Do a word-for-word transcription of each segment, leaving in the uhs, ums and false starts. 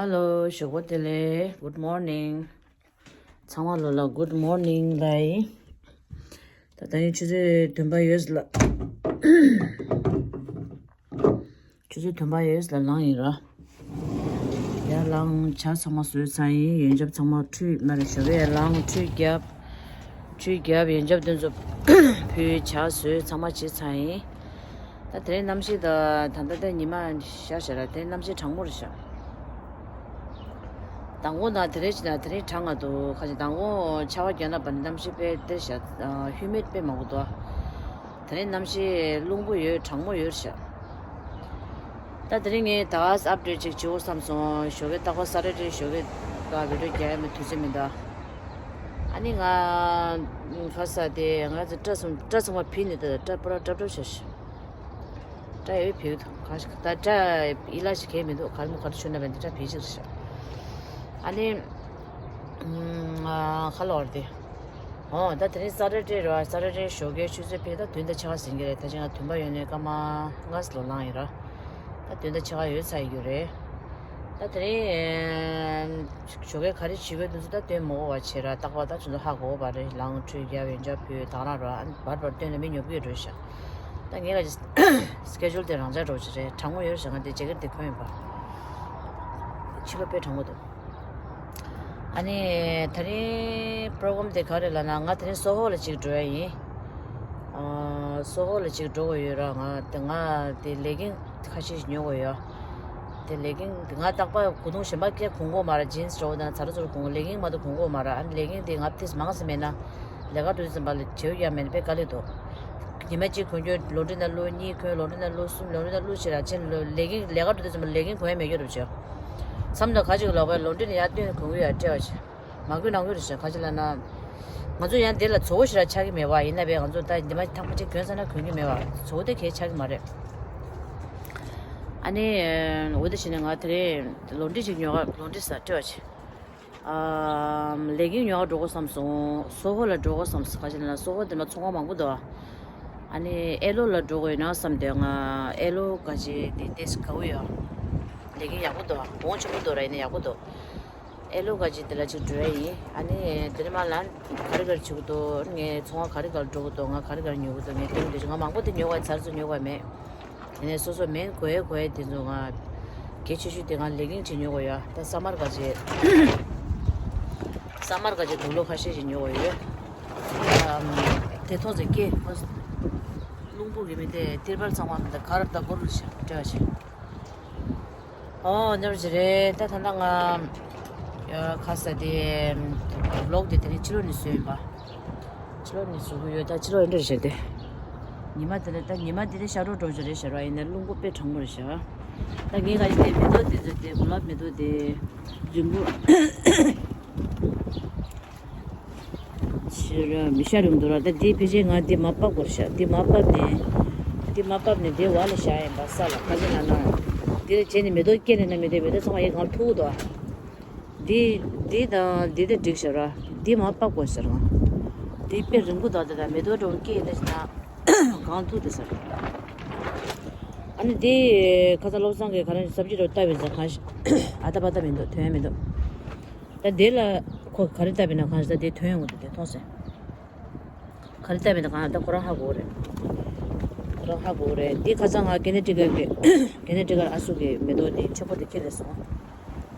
Hello, ཞོགས་པ་བདེ་ལེགས། Good morning. ཚང་མ་ལོ་ལ་good morning ལབ་ཡིན། ད་ད་ཡིན་ཆུ་ཚོད་བདུན་པ་ཡོད་ལ། ཆུ་ཚོད་བདུན་པ་ཡོད་ལ་ལངས་ཡིན་ར། ཡར་ལངས། ཇ་ཚང་མ་བཟོས་ཚར་ཡིན། ཡོན་ཆབ་ཚང་མ་ཁྲུས་མ་རེད། ཞོགས་པ་ཡར་ལངས། ཁྲུས་བརྒྱབ། ཁྲུས་བརྒྱབ། ཡོན་ཆབ་དེ་ཚོ་ཕུལ། ཇ་བཟོས། ཚང་མ་བྱས་ཚར་ཡིན། ད་དེ་རིང་གནམ་གཤིས་ད་ད་ལྟ་ད་ཉི་མ་ཤར་ཤར་ར། དེ་རིང་གནམ་གཤིས་གྲང་མོ་རེད་ཤག་མདང་དགོང་དང་དེ་རིང་བྱས་ན་དེ་རིང་གྲང་ང་འདུག་ཁ་ཅིག་མདང་དགོང་ཆར་པ་བརྒྱབ་ན་བ་ནི་གནམ་གཤིས་དཔེ་དེ་ཤག་ཧུ་མིད་དཔེ་མང་པོ་འདུག་དེ་རིང་གནམ་གཤིས་རླུང་པོ་ཡོད། གྲང་མོ་ཡོད་ཤག་ད་དེ་རིང་ངས་ད་ཨབ་ཌེཊ་ཅིག་བྱེད་དགོས་བསམ་སོང་། ཞོགས་ཀས་རྟག་པར་ས་ཊར་ཌེ་ཞོགས་ཀས་ཀ་བི་ཌིའོ་རྒྱག་ཡ་མི་དུས་ཚོད་མི་འདུག་ཨ་ནི་ང་ཁ་ས་དེ་ང་ཚོ་སྐྲ་ཚོམ་སྐྲ་ཚོམ་པ་ཕི་ནི་ད་སྐྲ་པོ་ར་ཀྲབ་ཀྲབ་བྱ་ཤག་སྐྲ་ཡོད་བེའུ་དང་གང་ཞིག་ད་སྐྲ་ཡི་ལ་ཞིག་གས་མི་འདུག་གར་མོ་གར་ཆུ་ན་བན་དེ་སྐྲ་བེའུ་ཅིག་རེད་ཤག་ཨ་ནི་ཁ་ལོ་བར་དེ། ཨོ་ད་དེ་རིང་ས་ཊར་ཌེ་རེད་བ། ས་ཊར་ཌེ་ཞོགས་ཀའི་ཆུ་ཚོད་ཕེ་ད་བདུན་དང་ཕྱེད་ཀ་ཟིན་གྱི་རེད། ད་ཅི་ང་བདུན་པ་ཡོད་ནས་སྐར་མ་ལྔ་ཙམ་ལོ་ལངས་ཡིན་ར། ད་བདུན་དང་ཕྱེད་ཀ་ཡོད་ཚར་ཡོད་རེད། ད་དེ་རིང་ཞོགས་ཀའི་ག་རེ་བྱེད་དགོས་དུས་ཚོད་ད་སྟོན་མ་དགོས་པ་བྱེད་ར། རྟག་པར་ད་ཚོད་ཚོད་ཧ་གོ་བ་རེད། ལངས་ཁྲུས་རྒྱབ་ཡོན་ཆབ་ཕུལ་དང་རང་ར་ཨ་ནི་བར་བར་སྟོན་ལ་མི་ཉོབ་ཀྱི་རེད་ཤག་ད་ངས་ལ་སི་ཀེ་ཇུལ་དེ་རང་འཇགས་འགྲོ་ཅི་རེད། གྲང་མོ་ཡོད་ཤག་ང་དེ་ཇེ་ཀེཊ་དེ་གོན་ཡིན་པ། ཕྱི་ལོགས་དཔེ་གྲང་མོ་འདུག་ཨ་ནི་དེ་རིང་པོ་རོ་གྷ་རམ་དེ་ག་རེ་ལབ་ན་ང་དེ་རིང་སོ་ཧོ་ལ་ཅིག་འགྲོ་ཡ་ཡིན། ཨ་སོ་ཧོ་ལ་ཅིག་འགྲོ་དགོས་ཡོད་ར། ང་དེ་ང་དེ་ལེ་གིང་ཁ་ཤས་ཤིག་ཉོ་དགོས་ཡོད། དེ་ལེ་གིང་དེ་ང་རྟག་པར་གོས་ཐུང་གཞན་པ་སྐྱེ་གོན་གོ་མ་ར། ཇིན་སི་འདྲ་བོ་དང་ཚ་རུ་ཚུ་རུ་གོན་གོ། ལེ་གིང་མ་གཏོགས་གོན་གོ་མ་ར། ཨ་ནི་ལེ་གིང་དེ་ང་ཏིས་མང་ཙམ་མེད་ན་ལས་ཀ་འགྲོ་དུས་ཙམ་པ་ལ་བྱེའུ་ཡ་མེད་ན་དཔེ་དཀའ་ལས་འདུག་ཉི་མ་གཅིག་གོན་རྒྱུ་ལོ་འདྲི་ན་ལོ་གཉིས་གོན། ལོ་འདྲི་ན་ལོ་གསུམ། ལོ་འདྲི་ན་ལོ་བཞི་ར་ཅན་ལོ་ལེ་གིང་ལས་ཀ་འགྲོ་དུས་ཙམ་པ་ལེ་གིང་གོན་ཡ་མེད་རྒྱུ་རུ་བྱེད། མཚམས་དང་ཁ་ཅིག་ལོག་པའི་ལོ་འདྲི་ནས་ཡར་བཏོན་གོན་གི་ཡ་སྤྲད་བ་བྱེད། མ་གོན་ནང་གོན་རེ་བྱེད་ག་ཅི་ལབ་ན། ང་ཚོ་ཡང་དེ་ལ་བཙོག་པོ་ཞེ་དྲག་ཆགས་ཀྱི་མེད་པ། ཡིན་ན་བས་ང་ཚོ་ད་འདི་མ་ཐང་པ་ཅིག་གྱོན་ཚར་ན་གོན་གྱི་མེད་པ། བཙོག་པོ་དེ་གས་ཆགས་ཀྱི་མ་རེད། ཨ་ནི་འོ་དེ་བྱས་ནས་ང་དེ་རིང་ལོ་འདྲི་ཅིག་ཉོ་ག་ལོ་འདྲི་ས་སྤྲད་བ་བྱེད། ཨམ་ལེ་གིང་ཉོ་ག་འགྲོ་དགོས་བསམ་སོང་། སོ་ཧོ་ལ་འགྲོ་དགོས་བསམ་སོང་། ག་ཅི་ལབ་ན་སོ་ཧོ་དེ་མ་ཚོང་ཁང་མང་པོ་འདུག་ཨ་ནི་ཨེ་ལོ་ལ་འགྲོ་དགོས་ཡོད་ན་བསམ་དེ། ང་ཨེ་ལོ་ག་ཅི་དེ་ཏེས་ག་བོ་ཡོད། ལེ་གིང་ཡག་པོ་འདུག་གོང་ཆེན་པོ་འདུག་ར། ཡིན་ན་ཡག་པོ་འདུག་ཨེ་ལོ་ག་ཅི་དེ་ལ་ཅིག་འགྲོ་ཡ་ཡིན། ཨ་ནི་དེ་ནས་མ་ལ་ག་རེ་ག་རེ་བྱེད་དགོས་འདུག་ངས་ཚོང་བ་ག་རེ་ག་རེ་འགྲོ་དགོས་འདུག་ང་ག་རེ་ག་རེ་ཉོ་དགོས་འདུག་ངས་སྟོན་དེ་ང་མང་པོ་དེ་ཉོ་བ་ཚར་ཚོ་ཉོ་བ་མེད། དེ་ནས་སོ་སོ་མེན་གོ་ཡ་གོ་ཡ་དེ་ཚོ་ང་གལ་ཆེ་ཤོས་དེ་ང་ལེ་གིང་ཅིག་ཉོ་དགོས་ཡ། ད་ས་མར་ག་ཅི་ས་མར་ག་ཅི་དུག་ལོག་ཁ་ཤས་ཅིག་ཉོ་དགོས་ཡོད། ཨམ་དེ་ཐོག་ཚེ་སྐྱེ་རླུང་བུ་གི་མི་དེ་ཏིར་པལ་ཚང་མ་མི་དེ་གར་ད་གོར་ལ་ཤ་སྤྲད་བ་ཤ། ཨོ་འདི་རུ་ཅི་རེད། ད་ད་ལྟ་ང་ཡ་ཁ་ས་དེ་ཝི་ལོག་དེ་དེ་ནས་ཕྱི་ལོགས་ནས་བཟོས་ཡིན་པ། ཕྱི་ལོགས་ནས་བཟོ་གི་ཡོད། ད་ཕྱི་ལོགས་འདི་རུ་ཅི་རེད། ཉི་མ་དེ་ལ་ད་ཉི་མ་དེ་ནས་ཤར་རོགས་འགྲོ་རྒྱུ་རེད་ཤག་ར། ཡིན་ན་རླུང་བུ་དཔེ་གྲང་མོ་རེད་ཤག་ད་ངས་ག་ཅི་དེ་མེ་ཏོག་དེ་ཚོ་དེ་གུ་ལབ་མེ་ཏོག་དེ་རིང་པོ། ཤ་རུང་འདུག་ར། ད་འདི་ཕལ་ཆེར་ང་འདི་མ་ཕབ་དགོས་ཤག་འདི་མ་ཕབ་ནས། འདི་མ་ཕབ་ནས་འདི་བར་ལ་བཞག་ཡིན་པ་ས་ལ། ག་ཅི་ལབ་ན། འདི་ལ་བྱས་ནས་མེ་ཏོག་སྐྱེས་ནས་ན་མེ་ཏོག་མེ་ཏོག་ཚང་མ་ཡི་གང་ཐུག་འདུག་འདི་འདི་དང་འདི་དེ་འགྲིག་ཤག་ར། འདི་མ་ཕབ་དགོས་ཤག་ར། འདི་དཔེ་རིང་པོ་དང་དེ་དང་མེ་ཏོག་འདྲ་བོ་སྐྱེས་ཡིན་ན་ཞིག་ན་གང་ཐུག་འདུག་ས་ར། ཨ་ནི་འདི་ཁ་སང་བློ་བཟང་གིས་ག་རེ་སབ་ཇི་འདྲ་བོ་བཏབ་ཡོད་ཟེར། གང་ཞིག་ཨ་ད་པ་ད་མི་འདུག་དོན་མི་འདུག་ད་དེ་ལ་ཁོ་ག་རེ་བཏབ་པས་ན་གང་ཞིག་ད་དེ་ཐོན་ཡོང་གི་འདུག་དེ་མཐོང་སོང་། ག་རེ་བཏབ་པས་ན་གང་ད་ཁོ་རང་ཧ་གོ་རེད། ཁོ་རང་ཧ་གོ་རེད། དེ་ཁ་སང་ང་ཀེ་ནེ་ཊི་ཀཊ་གི་ཀེ་ནེ་ཊི་ཀཊ་ཨ་སུ་གི་མེ་ཏོག་དེ་ཆེན་པོ་དེ་ཁྱེར་རེད་སོང་།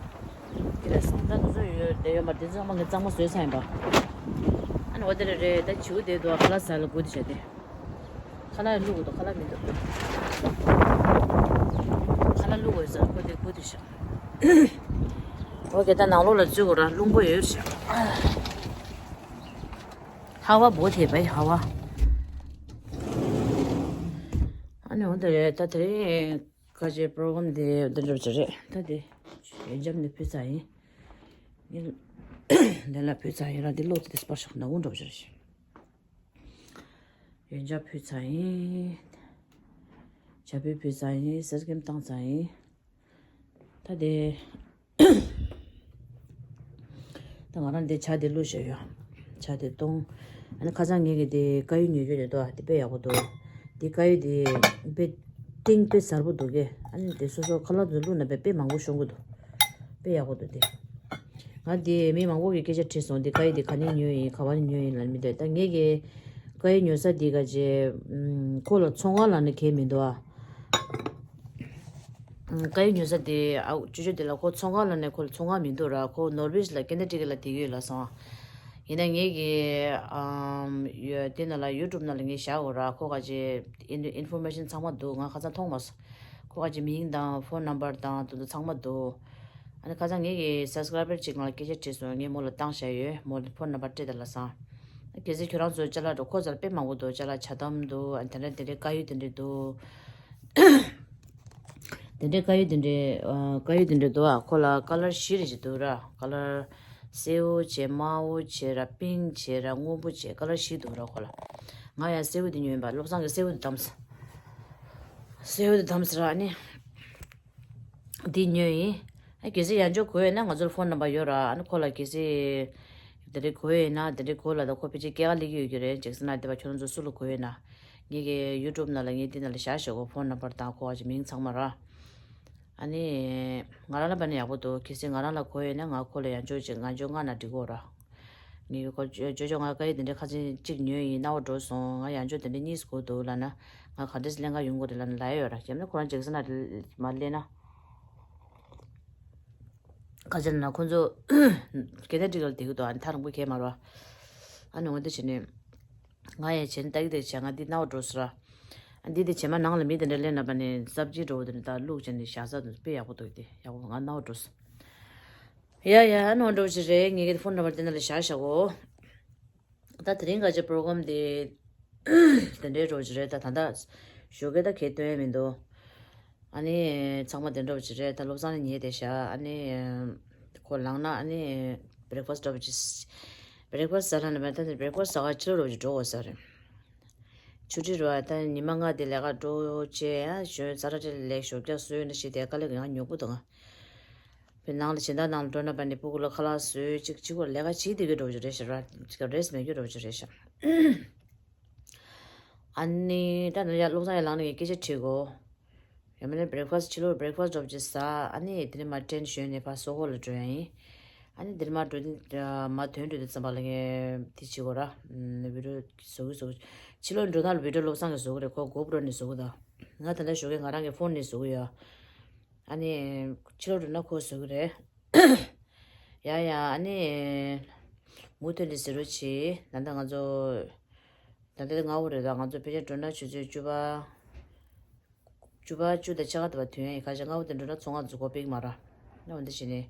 ཁྱེར་རེད་སོང་། ད་དེ་ཚོ་ཡོད་དེ་ཡོད་མ་དེ་ཚོ་ཚང་མ་ངས་གཙང་མ་བཟོས་ཚར་ཡིན་པ། ཨ་ནི་འོ་དེ་རེད་རེད། ད་བྱིའུ་དེ་དུ་ཁ་ལག་ཟ་ལ་དགོས་དེ་བྱས་ཏེ། ཁ་ལག་བླུག་དགོས་འདུག་ཁ་ལག་མི་འདུག་ཁ་ལག་བླུག་དགོས་ཟེར་ཁོ་དེ་ཁོ་དེ་ཤག་འོ་གེ་ད་ནང་ལོགས་ལ་འཛུལ་དགོས་ར། རླུང་པོ་ཡོད་ཤག་ཧ་བ་བོ་ཐེ་བའི་ཧ་བ། ཨ་ནི་འོ་དེ་རེད། ད་དེ་རིང་ཁ་ཆེ་པོ་རོ་གྷ་རམ་དེ་འདི་འགྲུབ་ཀྱི་རེད། ད་དེ་ཡོན་ཆབ་ནི་ཕུལ་ཚར་ཡིན། ཡིན། དེ་ལ་ཕུལ་ཚར་ཡིན་ར། དེ་ལོག་དེ་དེ་སྤར་ཤོག་ནག་འུ་འགྲུབ་ཀྱི་རེད། ཡོན་ཆབ་ཕུལ་ཚར་ཡིན། ཇ་ཕུད་ཕུལ་ཚར་ཡིན། གསེར་སྐྱེམས་བཏང་ཚར་ཡིན། ད་དེ། ད་ང་རང་འདི་ཇ་དེ་བླུགས་བཞག་ཡོད། ཇ་དེ་བཏུང་། ཨ་ནི་ཁ་སང་ངེད་ཀྱི་དེ་དཀར་ཡོལ་ཉོས་ཡོད་རེད་དོ། དེ་དཔེ་ཡག་པོ་འདུག་དེ་དཀར་ཡོལ་དེ་དཔེ་གཏིང་དཔེ་གསལ་པོ་འདུག་གས། ཨ་ནི་དེ་སོ་སོ་ཁ་ལག་དུ་བླུགས་ན་དཔེ་དཔེ་མང་པོ་ཤོང་གི་འདུག་དཔེ་ཡག་པོ་འདུག་དེ། ང་དེ་མི་མང་པོ་གིས་སྐད་ཆ་དྲིས་སོང་། དེ་དཀར་ཡོལ་དེ་ག་ནས་ཉོས་ཡིན། ག་བ་ནས་ཉོས་ཡིན་ལབ་མི་འདུག་ད་ངས་ཀྱི་དཀར་ཡོལ་ཉོ་ས་དེ་ག་ཅེ། ཁོ་ལ་ཚོང་ཁང་ལབ་ན་གལ་མི་འདུག་ཨ། དཀར་ཡོལ་ཉོ་ས་དེ་ཨ་ཅོ་ཅོ་དེ་ལ་ཁོ་ཚོང་ཁང་ལབ་ནས་ཁོ་ལ་ཚོང་ཁང་མི་འདུག་ར། ཁོ་ནོར་ཝེ་ལ་ཀེ་ན་ཌ་ལ་བསྡད་ཀྱི་ཡོད་ལབ་སོང་། ཡིན་ན་ངས་ཀྱི་ཨམ་ཡོ་དེ་ནང་ལ་ཡུ་ཊུབ་ནང་ལ་ངས་བཞག་ཡོད་ར། ཁོ་ག་ཅེ་ཨིན་ཨིན་ཕོར་མེ་ཤན་ཚང་མ་འདུག་ང་ཁ་སང་མཐོང་མ་སོང་། ཁོ་ག་ཅེ་མིང་དང་ཕོན་ནམ་བར་དང་དེ་ཚོ་ཚང་མ་འདུག་ཨ་ནི་ཁ་སང་ངེད་ཀྱི་སབ་སི་ཀ་རའི་བར་གཅིག་ང་ལ་སྐད་ཆ་དྲིས་སོང་། ངས་མོ་ལ་བཏང་བཞག་ཡོད། མོ་ལ་ཕོན་ནམ་བར་སྤྲད་དང་ལབ་སོང་། གལ་སྲིད་ཁྱོད་རང་ཚོ་ཅ་ལག་འགྲོ་ཁོ་ཚོར་དཔེ་མང་པོ་འདུག་ཅ་ལག་ཇ་དམ་འདུག་ཨ་ནི་དེ་འདྲ་དེ་འདྲའི་དཀར་ཡོལ་དེ་འདྲ་འདུག་དེ་འདྲའི་དཀར་ཡོལ་དེ་འདྲའི་ཨ་དཀར་ཡོལ་དེ་འདྲ་འདུག་ཨ་ཁོ་ལ་ཀ་ལར་བཞི་རེ་ཞིག་འདུག་ར། ཀ་ལར་སེའུ་བྱས། དམར་པོ་བྱས་ར། པིང་བྱས་ར། སྔོན་པོ་བྱས། ཀ་ལར་བཞི་འདུག་ར་ཁོ་ལ། ང་ཡང་སེའུ་དེ་ཉོས་ཡིན་པ། བློ་བཟང་གིས་སེའུ་དེ་བདམས། སེའུ་དེ་བདམས་ཟེར་ར་ཨ་ནི། འདི་ཉོས་ཡིན། ཨ་གལ་སྲིད་ཡང་ཅོ་དགོས་ཡོད་ན་ང་ཚོར་ཕོན་ནམ་བར་ཡོད་ར། ཨ་ནི་ཁོ་ལ་གལ་སྲིད་དེ་འདྲའི་དགོས་ཡོད་ན་དེ་འདྲའི་དགོས་ལབ་ད་ཁོ་ཕལ་ཆེར་སྐྱེལ་ག་སླེབས་ཀྱི་ཡོད་ཀྱི་རེད། ཅེག་སན་ལ་དེ་བ་ཁྱོད་རང་ཚོ་སུ་ལ་དགོས་ཡོད་ན་ངེད་ཀྱི་ཡུ་ཊུབ་ནང་ལ་ངས་འདི་ནང་ལ་བཞག་བཞག་གོ་ཕོན་ནམ་བར་དང་ཁོ་ག་ཅེ་མིང་ཚང་མ་ར། ཨ་ནི། ང་རང་ལ་བ་ནི་ཡག་པོ་འདུག་གལ་སྲིད་ང་རང་ལ་དགོས་ཡོད་ན་ང་ཁོ་ལ་ཡང་ཅོ་ཅིག་ང་ཅོ་ང་ན་འགྲིག་གོ་ར། ངས་ཁོ་ཅོ་ཅོ་ཅོ་ང་དཀར་ཡོལ་དེ་འདྲའི་ཁ་ཚན་གཅིག་ཉོས་ཡིན། རྣ་བ་འགྲོ་སོང་། ང་ཡང་ཅོ་དེ་འདྲའི་གཉིས་དགོས་འདུག་ལབ་ན་ང་ག་འདྲས་ལེན་ག་ཡོང་གོ་རེད་ལབ་ན་ལབ་ཡོད་ར། རྒྱབ་ན་ཁོ་རང་ཅེག་སན་ལ་མ་ལེན་ན། ཁ་ཆེ་ན་ཁོ་ཚོ་སྐད་ཆ་འགྲིག་ལ་བསྡད་ཀྱི་འདུག་ཨ་ནི་ཐག་རིང་པོ་གས་མ་ར། ཨ་ནི་འོ་འདི་བྱས་ནས། ང་ཡང་བྱས་ན་ལྟ་གི་དེ་བྱས་ང་འདི་རྣ་བ་འགྲོ་སོང་ར། ཨ་འདི་དེ་བྱས་མ་ནང་ལ་མི་དེ་འདྲ་སླེབས་ན་བ་ནི་སབ་ཇི་འགྲོ་བོ་དེ་འདྲ་ད་བླུགས་བྱས་ནས་བཞག་ས་དེ་དཔེ་ཡག་པོ་འདུག་དེ་ཡག་པོ་ང་རྣ་བ་འགྲོ་སོང་། ཡ་ཡ་ཨ་ནི་འོ་འགྲོ་བྱས་རེད། ངེད་ཀྱི་ཕོན་ནམ་བར་དེ་འདྲ་ལ་བཞག་བཞག་གོ། ད་དེ་རིང་ག་ཅི་པོ་རོ་གྷ་རམ་དེ་དེ་འདྲའི་འགྲོ་བྱས་རེད། ད་ད་ལྟ་ཞོགས་ཀས་ད་གས་སྟོན་ཡ་མི་འདུག་ཨ་ནི་ཚང་མ་དེ་འདྲ་བྱས་རེད། ད་བློ་བཟང་ནི་ཉལ་བསྡད་ཤག་ཨ་ནི་ཁོ་ལངས་ན་ཨ་ནི་བྷེ་རེག་ཕ་སི་འདྲ་བོ་ཅིག་བྷེ་རེག་ཕ་སི་ཟ་ལ་ནི་མ་ད་ནི་བྷེ་རེག་ཕ་སི་ཟ་ག་ཕྱི་ལོགས་འགྲོ་བྱས་འགྲོ་དགོས་ས་རེད། ཆུ་ཁྲིད་རུ་ཨ་ད་ཉི་མ་ལྔ་དེ་ལས་ཀ་འགྲོ་བྱས་ཨ་ཞོན་ཟ་ར་ཁྲིད་ལས་ཞོགས་ཀྱག་སོས་ན་ཞིག་དེ་དཀའ་ལས་ང་ཉོག་པོ་འདུག་ང་བའི་ནང་ལ་སྦྱིན་བདག་ནང་ལ་འགྲོ་ན་པ་ནི་སྤུ་གུ་ལ་ཁ་ལག་བཟོས་ཅིག་ཅིག་པོ་ལས་ཀ་བྱེད་བསྡད་ཀྱི་འགྲོ་རྒྱུ་རེད་ཤག་ར། རེས་མེད་རྒྱུ་འགྲོ་རྒྱུ་རེད་ཤག་ཨ་ནི་ད་ནི་ཡ་བློ་བཟང་ཡ་ལངས་ནས་སྐད་ཆ་དྲིས་གོ། ཡང་མིན་ན་བྷེ་རེག་ཕ་སི་ཕྱི་ལོགས་བྷེ་རེག་ཕ་སི་འགྲོ་བྱས་ཟ། ཨ་ནི་དེ་ནས་མ་ཊེན་ཞོན་ནས་ཕར་སོ་ཧོ་ལ་འགྲོ་ཡ་ཡིན། ཨ་ནི་དེ་ནས་མ་འགྲོ་དེ་མ་ཐོན་འགྲོ་དུས་ཙམ་པ་ལ་ངས་དེ་བྱེད་གོ་ར། བི་ཌི་ཡོ་བཟོ་གི་བཟོ་གི་ཕྱི་ལོགས་འགྲོ་ན་ལ་བི་ཌི་ཡོ་བློ་བཟང་གིས་བཟོ་གི་རེད། ཁོ་གོ་པྲོ་ནས་བཟོ་གི་ད། ང་ད་ལྟ་ཞོགས་ཀས་ང་རང་གི་ཕོན་ནས་བཟོ་གི་ཡོད། ཨ་ནི། ཕྱི་ལོགས་འགྲོ་ན་ཁོ་བཟོ་གི་རེད། ཡ་ཡ་ཨ་ནི། མུ་མཐུད་ནས་ཟེར་རོགས་བྱེད། ད་ལྟ་ང་ཚོ། ད་ལྟ་སྔ་པོ་རེད་ད། ང་ཚོ་ཕལ་ཆེར་འགྲོ་ན་ཆུ་ཚོད་བཅུ་པ། བཅུ་པ་བཅུ་དང་ཕྱེད་ཀ་དེ་བར་ཐོན་ཡ་ཡིན། ཁ་ཤས་སྔ་པོ་དེ་འགྲོ་ན་ཚོང་ཁང་ཚོ་སྒོ་ཕྱེ་གི་མ་རེད། ཨ་འོ་འདི་བྱས་ནས།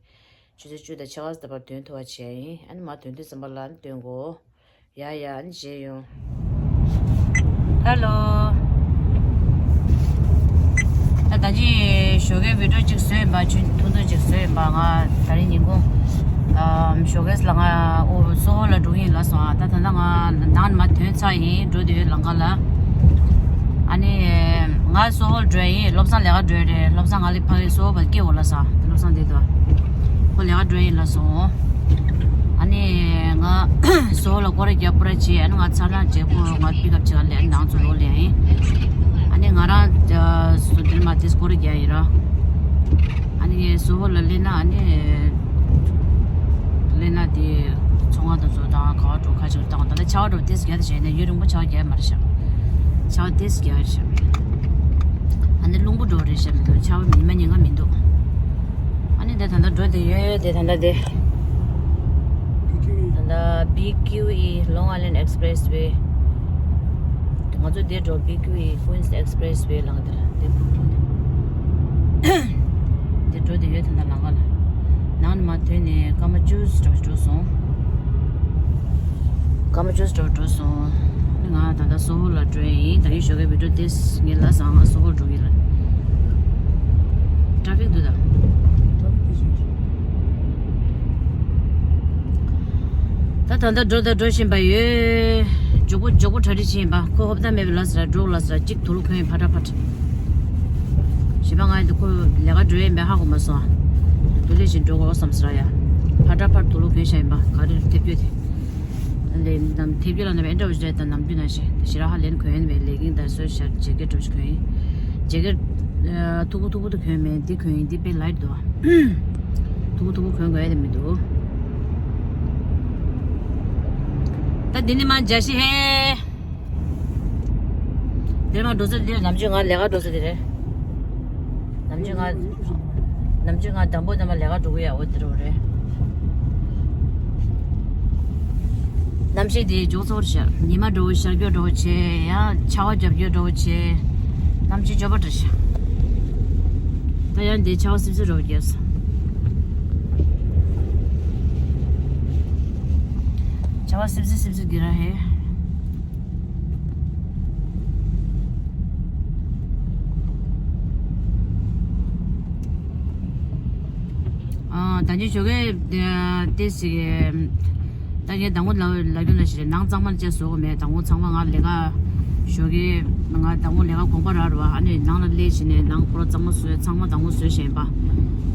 ཆུ་ཚོད་བཅུ་དང་ཕྱེད་ཀ་དེ་བར་ཐོན་ཐུབ་པ་བྱས་ཡིན། ཨ་ནི་མ་ཐོན་དུས་ཙམ་པ་ལ་ཨ་ནི་སྟོན་དགོས། ཡ་ཡ་ཨ་ནི་བྱས་ཡོང་། ཧེ་ལོ། ད་ད་ཅི་ཞོགས་ཀའི་བི་ཌི་ཡོ་གཅིག་བཟོས་ཡིན་པ། ཆུ་ཐུང་ཐུང་གཅིག་བཟོས་ཡིན་པ། ང་ད་རིང་ཉིན་གུང་ཨམ་ཞོགས་ཀས་ལ་ང་ཨོ་སོ་ཧོ་ལ་འགྲོ་གི་ཡིན་ལབ་སོང་ཨ། ད་ད་ལྟ་ང་ནང་ནས་མར་ཐོན་ཚར་ཡིན། འགྲོ་བསྡད་ཡོད་ལམ་ཁ་ལ། ཨ་ནི་ང་སོ་ཧོ་ལ་འགྲོ་ཡ་ཡིན། བློ་བཟང་ལས་ཀ་འགྲོ་ཡ་རེད། བློ་བཟང་ང་ལ་ཕ་གི་སོ་ཧོ་བར་སྐྱེལ་འོང་ལབ་སོང་། བློ་བཟང་དེ་དུ་ཁོ་ལས་ཀ་འགྲོ་ཡ་ཡིན་ལབ་སོང་། ཨ་ནི་ང་སོ་ཧོ་ལ་སྐོར་ར་རྒྱག་པུ་ར་བྱས། ཨ་ནི་ང་ཚར་ན་རྗེས་ཁོ་ང་པིག་ཨབ་བྱེད་ག་སླེབས། ཨ་ནི་ནང་ཚོ་ལོག་སླེབས་ཡིན། ཨ་ནི་ང་རང་སོ་དེར་མ་དེ་སྐོར་ར་རྒྱག་ཡིན་ར། ཨ་ནི་ངས་སོ་ཧོ་ལ་སླེབས་ན་ཨ་ནི་སླེབས་ན་དེ་ཚོང་ཁང་དང་ཚོ་དང་ག་བ་འགྲོ་ཁ་ཅིག་བཏང་། ད་ལྟ་ཆར་པ་འགྲོ་དེས་རྒྱག་ད་བྱས་ནས་ཡུན་རིང་པོ་ཆར་པ་རྒྱག་མ་རེད་ཤག་ཆར་པ་དེས་རྒྱག་རེད་ཤག་ཨ་ནི་རླུང་བུ་འགྲོ་རེད་ཤག་མི་འདུག་ཆར་པ་ཉི་མ་ཉིན་གང་མི་འདུག་ཨ་ནི་འདི་ད་ལྟ་འགྲོ་བསྡད་ཡོད། དེ་ད་ལྟ་དེ་ད་ལྟ་བི་ཀིའུ་ཨི་Long Island Expressway། ང་ཚོ་འདིར་འགྲོ། བི་ཀིའུ་ཨི་Queens Expressway ལ་འདིར་འདིར་འགྲོ་འདིར་འགྲོ་བསྡད་ཡོད། ད་ལྟ་ལམ་ཁ་ལ་ནང་ནས་མར་ཐོན་ནས་སྐར་མ་བཅུ་འགྲོ་འགྲོ་སོང་། སྐར་མ་བཅུ་འགྲོ་འགྲོ་སོང་། ང་ད་ལྟ་སོ་ཧོ་ལ་འགྲོ་ཡ་ཡིན། ད་ཡིན་ཞོགས་ཀའི་བི་ཌི་ཡོ་དེ་ངས་ལབ་སོང་། ང་སོ་ཧོ་འགྲོ་གི་ལ། ཊ་ཕིག་འདུག་ད། ད་ད་ལྟ་འགྲོ་ད་འགྲོ་བཞིན་པ་ཡོད། མགྱོགས་པོ་མགྱོགས་པོ་གྲ་སྒྲིག་བྱེད་ཡིན་པ། ཁོ་ཧོབ་ཏ་མེད་པའི་ལ་ཟེར་འགྲོ་ལ་ཟེར་གཅིག་དུག་ལོག་གོན་ཡིན་ཕ་ཏྲ་ཕ་ཏྲ། གཞན་པ་ང་ཡི་འདི་ཁོ་ལས་ཀ་འགྲོ་ཡིན་པས་ཧ་གོ་མ་སོང་། འདུག་ལས་བཞིན་འགྲོ་དགོས་བསམ་ཟེར་ཡ། ཕ་ཏྲ་ཕ་ཏྲ་དུག་ལོག་གོན་བཞག་ཡིན་པ། ག་རེ་ཐེབས་རྒྱུ་དེ། ལས་ནམ་ཐེབས་རྒྱུ་ལ་ནམ་ཨེ་འདྲ་བ་ཞིག་རེད་ད། ནམ་རྒྱུན་ནང་བཞིན་ཞེ་དྲག་ཧ་ལས་ནས་གོན་ཡིན་པས། ལེ་གིང་དང་སོ་ཤར་ཇེ་ཀེ་ཊི་འདྲ་བོ་ཞིག་གོན་ཡིན། ཇེ་ཀེ་ཊི་མཐུག་པོ་མཐུག་པོ་དེ་གོན་མེད། འདི་གོན་ཡིན། འདི་དཔེ་ལའིཊ་འདུག་ཨ། ཐུང་ཐུང་གོན་དགོས་ཡ་དེ་མི་འདུག་ད་འདི་ནི་མ་འཇའ་ཤི་ཧེ། འདིར་མ་འགྲོ་ས་འདིར་ནམ་རྒྱུན་ང་ལས་ཀ་འགྲོ་ས་འདི་རེད། ནམ་རྒྱུན་ང་ནམ་རྒྱུན་ང་དང་པོ་དང་མ་ལས་ཀ་འགྲོ་གི་ཡ་འོ་འདི་རུ་རེད། གནམ་གཤིས་འདི་མགྱོགས་ཚོར་ཤར། ཉི་མ་འགྲོ་ཤར་རྒྱུ་འགྲོ་ཆེ། ཡང་ཆར་པ་རྒྱབ་རྒྱུ་འགྲོ་ཆེ། གནམ་གཤིས་འགྱོད་པ་འདྲ་ཤར། ད་ཡང་འདི་ཆར་པ་སིབ་སིབ་རོ་རྒྱབ་སོང་། ཆར་པ་སིབ་སིབ་སིབ་སིབ་གི་ར་ཧེ། ཨ། ད་ནི་ཞོགས་ཀས་ཏེ་ཞིག་ད་ངས་དང་པོ་ལབ་ལབ་རྒྱུ་ན་ཞིག་རེད། ནང་གཙང་མ་བཅས་བཟོ་གི་མེད། དང་པོ་ཚང་མ་ང་ལས་ཀ་ཞོགས་ཀས་ང་དང་པོ་ལས་ཀ་དགོངས་པ་རག་རེད་བ། ཨ་ནི་ནང་ལ་སླེབས་ཕྱིན་ནས་ནང་ཁོ་ར་གཙང་མ་བཟོས། ཚང་མ་དང་པོ་བཟོས་བཞིན་པ།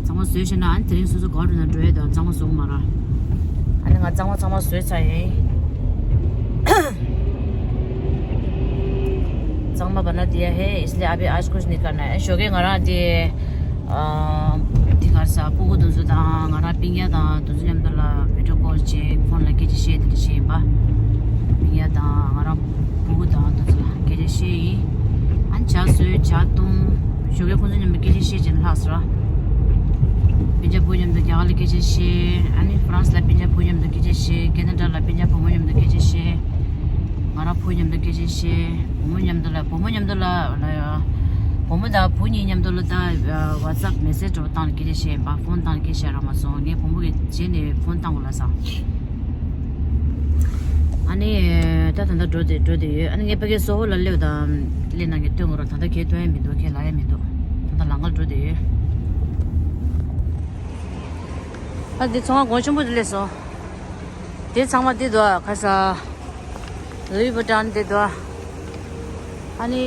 ཚང་མ་བཟོས་བཞིན་ན་ཨ་ནི་དེ་རིང་སོ་སོ་ག་བ་འགྲོ་ན་འགྲོ་ཡས་དང་གཙང་མ་བཟོ་གི་མ་རེད། ཨ་ནི་ང་གཙང་མ་ཚང་མ་བཟོས་ཚར་ཡིན། ཚང་མ་བ་ན་དེ་ཡ་ཧེ་ཨིས་ལེ་ཨ་བི་ཨ་ཀུ་ཤ་ནི་ཀར་ན། ཨ་ཞོགས་ཀས་ང་རང་དེ་ཨ་དེ་ག་རེ་ཟ། སྤུ་གུ་དེ་ཚོ་དང་ང་རང་སྤུན་ཀྱག་དང་དེ་ཚོ་མཉམ་དུ་ལ་བི་ཌི་ཡོ་ཀོལ་བྱས། ཕོན་ལ་སྐད་ཆ་བཤད་དེ་འདྲ་བྱས་ཡིན་པ། སྤུན་ཀྱག་དང་ང་རང་སྤུ་གུ་དང་དེ་ཚོ་ལ་སྐད་ཆ་བཤད་ཡིན། ཨ་ནི་ཇ་བཟོས། ཇ་བཏུང་། ཞོགས་ཀས་ཁོང་ཚོ་མཉམ་དུ་སྐད་ཆ་བཤད་བྱས་ལྷག་སོང་། སྤུན་ཀྱག་བུ་མཉམ་དུ་རྒྱ་གར་ལ་སྐད་ཆ་བཤད། ཨ་ནི་ཧྥ་རན་སི་ལ་སྤུན་ཀྱག་བུ་མཉམ་དུ་སྐད་ཆ་བཤད། ཁེ་ན་ཌ་ལ་སྤུན་ཀྱག་བུ་མོ་མཉམ་དུ་སྐད་ཆ་བཤད། ང་རང་བུ་མཉམ་དུ་སྐད་ཆ་བཤད། བུ་མོ་མཉམ་དུ་ལ་བུ་མོ་མཉམ་དུ་ལ་ལ་ཡ། བུ་མོ་དང་བུ་གཉིས་མཉམ་དུ་ལ་ད་ཝ་ཊི་སེབ་མེ་སེ་ཇི་འདྲ་བོ་བཏང་ནས་སྐད་ཆ་བཤད་ཡིན་པ། ཕོན་བཏང་ནས་སྐད་ཆ་བཤད་རག་མ་སོང་། ངས་བུ་མོ་གི་རྗེས་ནས་ཕོན་བཏང་དགོས་ལབ་སོང་། ཨ་ནི་ད་ད་ལྟ་འགྲོ་བསྡད་འགྲོ་བསྡད་ཡོད། ཨ་ནི་ངས་ཕ་གིར་སོ་ཧོ་ལ་སླེབས་དང་སླེབས་ན་ངས་སྟོན་དགོས་ར། ད་ལྟ་ཁྱེད་སྟོན་ཡ་མི་འདུག་ཁྱེད་ལབ་ཡ་མི་འདུག་ད་ལྟ་ལམ་ཁར་འགྲོ་བསྡད་ཡོད། ཨ་འདི་ཚང་མ་སྒོ་ཆེན་པོ་དེ་སླེབས་སོང་། དེ་ཚང་མ་འདི་འདུག་ག་ས། ལུའི་བུ་ཊོན་འདི་འདུག་ཨ་ནི་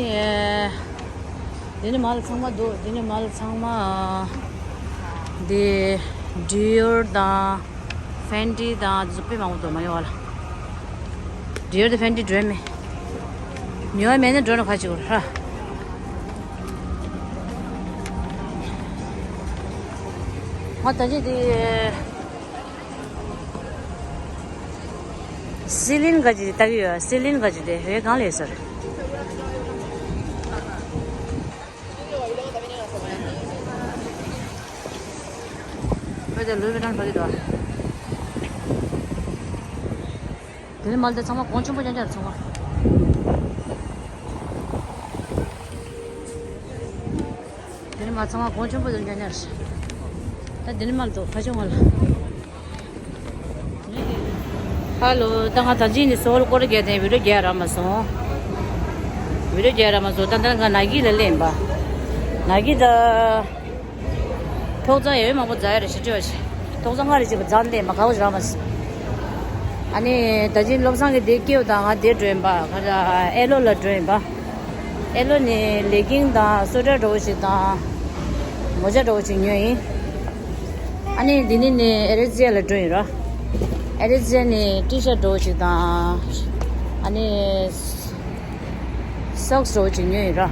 འདི་ནི་མ་ལ་ཚང་མ་འདུག་འདི་ནི་མ་ལ་ཚང་མ་འདི་ཌི་ཡོར་དང་ཕེན་ཊི་དང་འདི་ཚོ་དཔེ་མང་པོ་འདུག་མ་ཡོང་བ་ལ། ཌི་ཡོར་དང་ཕེན་ཊི་འགྲོ་མེད། ཉོ་བ་མེད་ན་འགྲོ་ན་ཁ་ཅིག་གོ་ཧ། ང་ད་ཅི་འདི། སི་ལིན་ག་ཅིག་ལྟ་གི་ཡོད། སི་ལིན་ག་ཅིག་དེ་བོད་གང་ལས་ཟེར། བོད་དེ་ལུའི་བི་ཊོན་ཕ་གི་འདུག་དེ་ནི་མ་ལ་དེ་ཚང་མ་གོང་ཆེན་པོ་ཅན་ཅན་རེད་ཚང་མ། དེ་ནི་མ་ཚང་མ་གོང་ཆེན་པོ་དང་འདྲ་ཉར་ཤག་ད་དེ་ནི་མ་འདུག་ཁ་ཆུང་བ་ལ། ཧ་ལོ། ད་ང་ད་ཅི་ནི་སོལ་སྐོར་རྒྱག་དེ་བི་ཌི་ཡོ་རྒྱག་རག་མ་སོང་། བི་ཌི་ཡོ་རྒྱག་རག་མ་སོང་། ད་ད་ང་ན་གི་ལ་སླེབས་པ། ན་གི་ད། ཐོག་རྩ་ཡོད་མང་པོ་རྫ་ཡ་རེ་ཞིག་སྤྲོད་ཤག་ཐོག་རྩ་ལྔ་རེ་ཞིག་རྫ་འདེད་མ་དགའ་བོ་རག་མ་སོང་། ཨ་ནི་ད་ཅི་བློ་བཟང་གི་དེ་སྐྱེའུ་དང་ང་དེ་འགྲོ་ཡིན་པ། ཁ་ཨེ་ལོ་ལ་འགྲོ་ཡིན་པ། ཨེ་ལོ་ནི་ལེ་གིང་དང་སུ་ཊར་འདྲ་བོ་ཞིག་དང་། མོ་ཇ་འདྲ་བོ་ཞིག་ཉོས་ཡིན། ཨ་ནི་འདི་ནི་ནི་ཨེ་རེ་ཛི་ཡ་ལ་འགྲོ་ཡིན་ར། ཨེ་རེ་ཛི་ཡ་ནི་ཊི་ཤར་ཊི་འདྲ་བོ་ཞིག་དང་། ཨ་ནི་སོག་སི་འདྲ་བོ་ཞིག་ཉོས་ཡིན་ར།